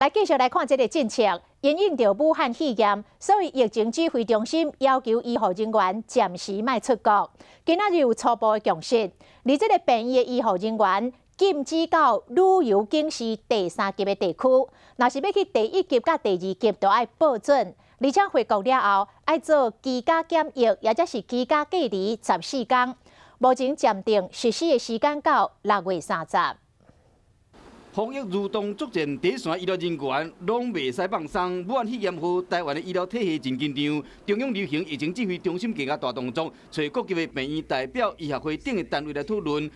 來繼續來看這个政策，因應著武漢肺炎，所以疫情指揮中心要求醫護人員暫時莫出國。今仔日有初步的共識，而這个病院的醫護人員禁止到旅遊警示第三級的地區，若是欲去第一級佮第二級，就愛報准，而且回國了後愛做居家檢疫，抑者是居家隔離14天。目前暫定實施的時間到6月30。防疫如同作戰，第一線醫療人員攏袂使放鬆。武漢肺炎予台灣的醫療體系真緊張，中央流行疫情指揮中心更加大動作，揣各級的病院代表、醫學會等的單位來討論，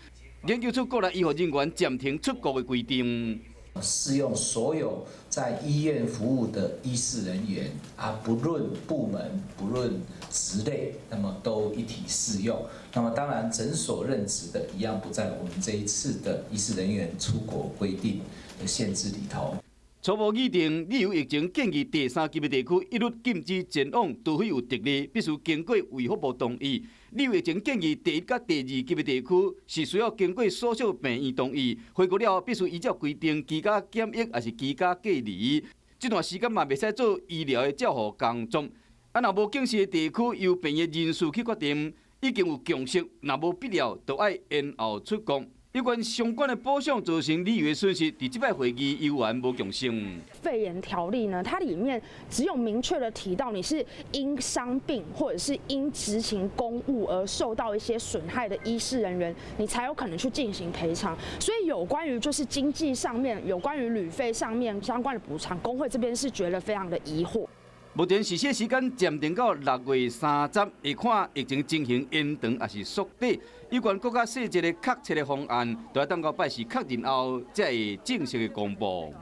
研究出國內醫護人員暫停出國的規定。適用所有在醫院服務的醫事人員啊，不論部門、不論職類，那麼都一體適用。那麼當然，診所任職的一樣不在我們這一次的醫事人員出國規定的限制裡頭。初步擬定，旅遊疫情建議第三級的地區一律禁止前往，除非有特例，必須經過衛福部同意。旅遊疫情建議第一佮第二級的地區是需要經過所屬病院同意，回國了後必須依照規定居家檢疫抑是居家隔離。這段時間嘛袂使做醫療的照護工作。啊，若無警示的地區，由病院人數去決定。已經有共識，若無必要，就愛延後出國。有關相關的補償造成旅遊的損失，佇這擺會議猶原無共識。肺炎條例呢，它裡面只有明確的提到你是因傷病或者是因執行公務而受到一些損害的醫事人員，你才有可能去進行賠償。所以有關於就是經濟上面，有關於旅費上面相關的補償，工會這邊是覺得非常的疑惑。目前實施時間暫定到6月30，會看疫情情形延長抑是縮短。有關閣較細節的確切的方案，就愛等到拜四確認後，才會正式的公布。